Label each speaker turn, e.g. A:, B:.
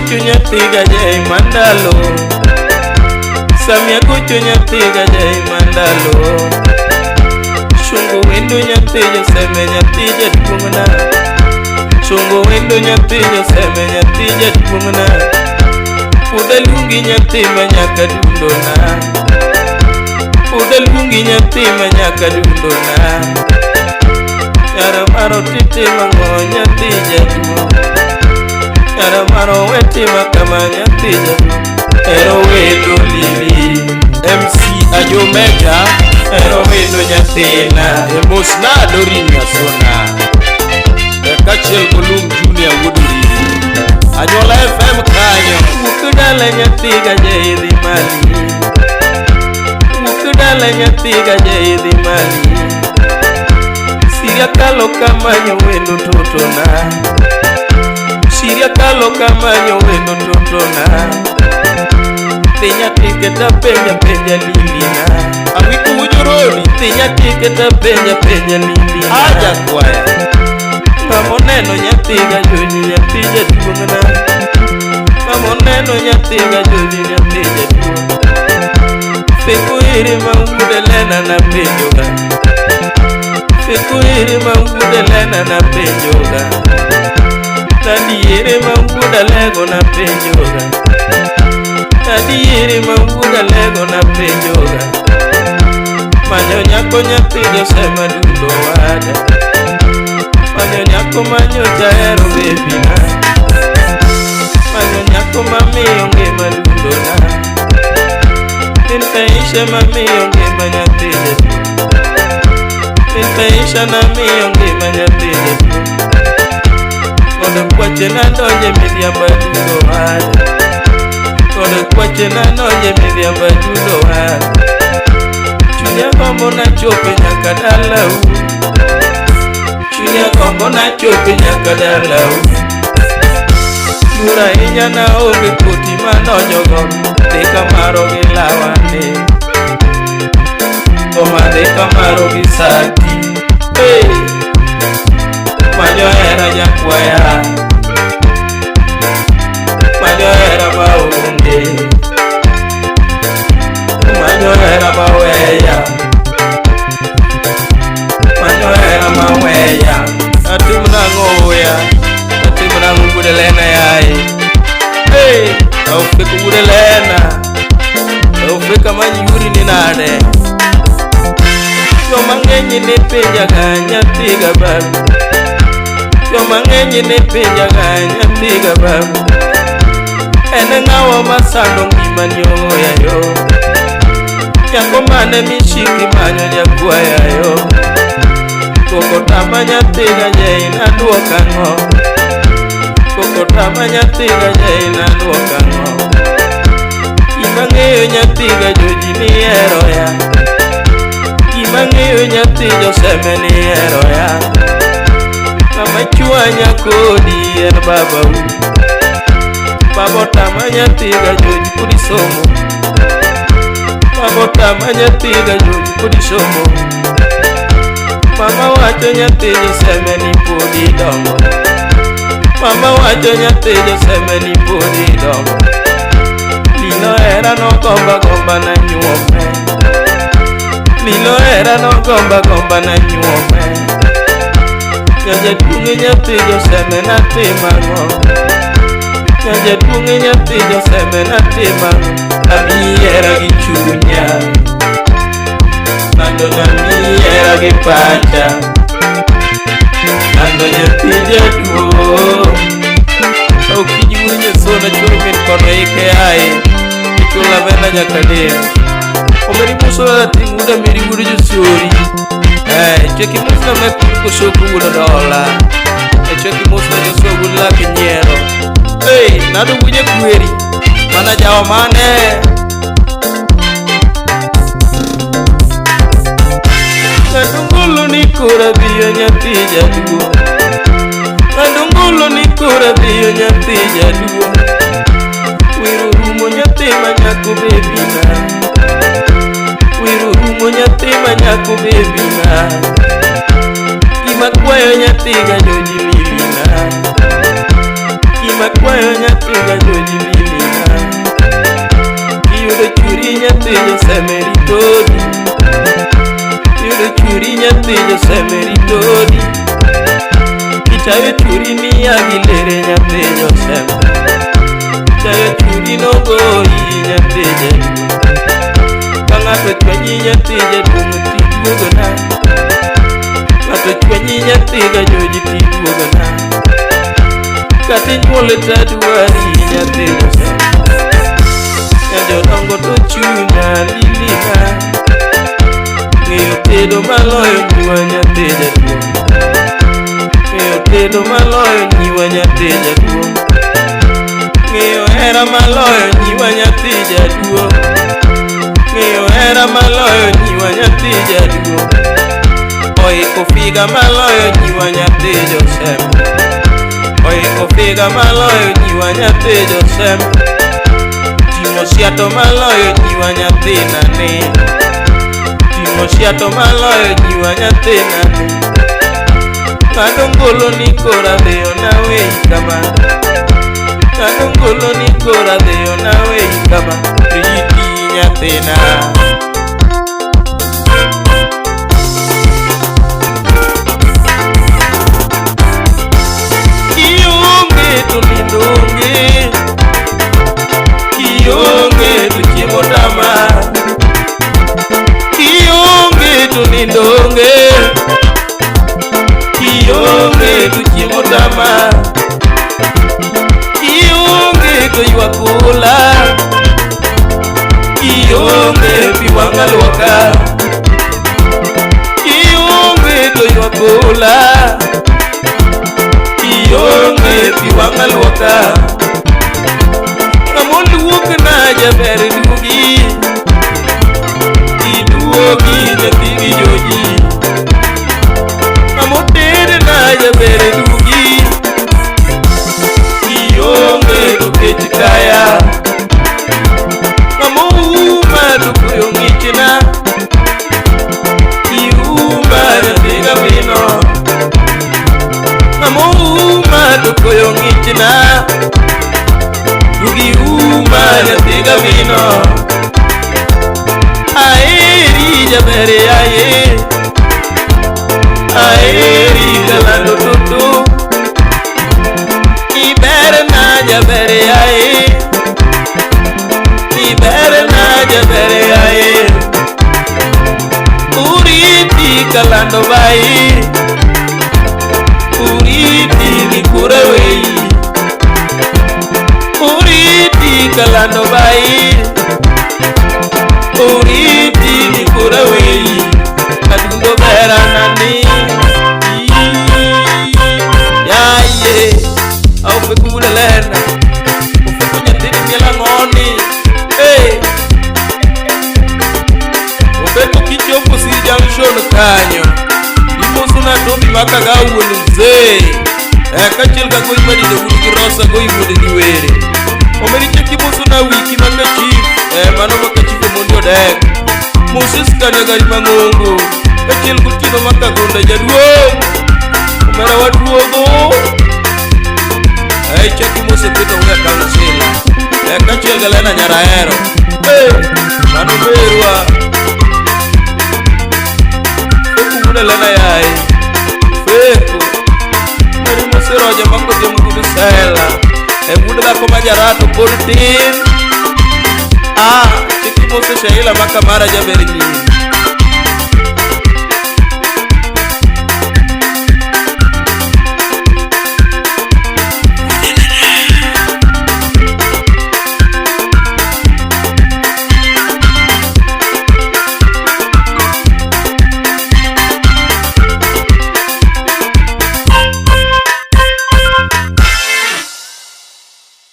A: gocho nyathi gajai mandalo. Samia gocho nyathi gajai mandalo. Shungu wendo nyathi joseme nyathi jaduong'na. Shungu wendo nyathi joseme nyathi jaduong'na. Pod aluongi nyathi ma nyaka dundona. Pod aluongi nyathi ma nyaka dundona. Nyara maro titimo ang'o nyathi jaduong'. Nyara maro wetima kama nyathi jaduong'. Ero wendo lili
B: MC Ajomeja.
A: Ero wendo nyathina.
B: E mosna Dorin Nyasona. Kaachiel Kolum Junior wuod Oriri. Anyuola FM kanyo.
A: Wuok dala nyathi gajai dhi mali. Wuok dala nyathi gajai dhi mali. Siria kalo kamanyo wendo totona. Siria kalo kamanyo wendo totona. Dhi nyathi keta penja penja lilina.
B: Awiko Wujoroni.
A: Dhi nyathi keta penja penja lilina.
B: Aja kwaya.
A: Ng'ama oneno nyathi gajoji nyathi jaduong'na. Ng'ama oneno nyathi gajoji nyathi jaduong'. Feko ere ma wuod Elena napenjoga. Feko ere ma wuod Elena napenjoga. Tadi ere ma wuod Alego napenjoga. Tadi ere ma wuod Alego napenjoga. Manyo nyako nyathi Josema dundo wada. Manyo nyako manyo jahero bebina. Manyo nyako mamiyo ngima dundona. Min Aisha mamiyo ngima nyathi jaduong'. Min Aisha namiyo ngima nyathi jaduong'. Mondo kwache nadonje midhiambo adundo wada. Mondo kwache nadonje midhiambo adundo wada. Chunya gombo nachope nyaka dalau. Chunya gombo nachope nyaka dalau. Luor ahinya naonge koti madonjogo. Dhi kamaro gi lawane. Koma dhi kamaro gi sati. Hey! Manyo hera nyakwaya. Manyo hera maonge. Manyo hera maweya. Manyo hera maweya. Atim nang'o oya. Atim nang'o wuod Elena yaye. Hey! Aufika wuod Elena. Aufika manyuri ni nade. Joma ng'eny ne penjaga nyathi ga babu. Joma ng'eny ne penjaga nyathi ga babu. En ng'awa masando ngimani oya yo. Nyako mane mishiki manyo nyakwaya yo. Koko tama nyathi gajai naduok ang'o. Koko tama nyathi gajai naduok ang'o. Gima ng'eyo nyathi gajoji ni hero ya. Gima ng'eyo nyathi Joseme ni hero ya. Ng'ama chwanya kodi en babau. Baba otama nyathi gajoji podi somo. Baba otama nyathi gajoji podi somo. Mama wacho nyathi Joseme ni podi dongo. Mama wacho nyathi Joseme ni podi dongo. Lilo hera nogomba gomba na nyuome. Lilo hera nogomba gomba na nyuome. Nyajaduong' nyathi Joseme natim ang'o. Nyajaduong' nyathi Joseme natim ang'o. Amiyi hera gi chunya. Nando namiyi hera gi pacha. Nando nyathi jaduong'. Okinyi wuod Nyasona chuor min kono ike aye. Ichula vena nyaka del. Omeri muso ting' wuod Ameri wuod Josori. Cheki musna mek kosoko wuod Odola. Cheki musna Joshua wuod lak nyiero. Hey, nado winje kweri. Mana jawa mane. Ng'ado ni kora dhiyo nyathi jaduong'. Ng'ado ngolo ni kora dhiyo nyathi jaduong'. Wero rumo nyathi ma nyako bebina. Wero rumo nyathi ma nyako bebina. Gima kwayo nyathi gajoji milina. Gima kwayo nyathi gajoji. nyathi Joseme ritodi. Itayo churi miya gi lere nyathi Joseme. Itayo churi nogoyi nyathi jaduong'. Ka ng'ato chwanyi nyathi jaduong' tiduogona. Ng'ato chwanyi nyathi gajoji tiduogona. Kata inyuole tadwari nyathi Joseme. Jodongo to chunya lilina. Ng'eyo tedo maloyo nyiwa nyathi jaduong'. Ng'eyo tedo maloyo nyiwa nyathi jaduong'. Ng'eyo hera maloyo nyiwa nyathi jaduong'. Ng'eyo hera maloyo nyiwa nyathi jaduong'. Oiko figa maloyo nyiwa nyathi Josem. Oiko figa maloyo nyiwa nyathi Josem. Timo siato maloyo nyiwa nyathi nani. Timo siato maloyo nyiwa nyathi nani. Ng'ado ngolo ni kora dhiyo nawe kama. Ng'ado ngolo ni kora dhiyo nawe kama. Riti nyathina. Kionge to nindo onge. Kionge to chiemo tama. Kionge to nindo onge. Kionge to chiemo tama. Kionge to ywak ola. Kionge pi wang' aluoka. Kionge to ywak ola. Kionge pi wang' aluoka. Ng'ama oluokna jaber duogi. Iduogi nyathi gi joji. Ng'ama otedna jaber duogi. Kionge to kech kaya. Ng'ama ouma to koyo ng'ichna. Iuma nyathi gawino. Ng'ama ouma to koyo ng'ichna. Duogi uma nyathi gawino. Aeri jaber yaye. Aeri kalando tutu. Iberna jaber yaye. Iberna jaber yaye. Uriti kalando bai. Uriti mikure wei. Uriti kalando bai. Uriti mikure wei. Adundo bera nani. Yaye. Au fekule lena. Ufeko nyathini miel ang'oni. Hey. Obeto kichopo si junction kanyo. Imoso na Tobi makaga wuon mzee. Kaachiel ga goyi madide wuod gi Rosa goyi wuod gi were. Omeri chak imoso na wiki maka chief. Mano maka chief Omondi Odek. Moses Kane gari mang'ongo. Kaachiel gotieno makagonda jaduong'. Omera waduogo. Chak imoso keto uga kansila. Kaachiel ga Lena Nyarahero. Mano berwa. Feku wuod Lena yaye. Feku. Meri moserojo makodhi mgudu sela. Wuod dhako ma jarato pod tin. Chak imoso Shaila makamara jaber nyiri.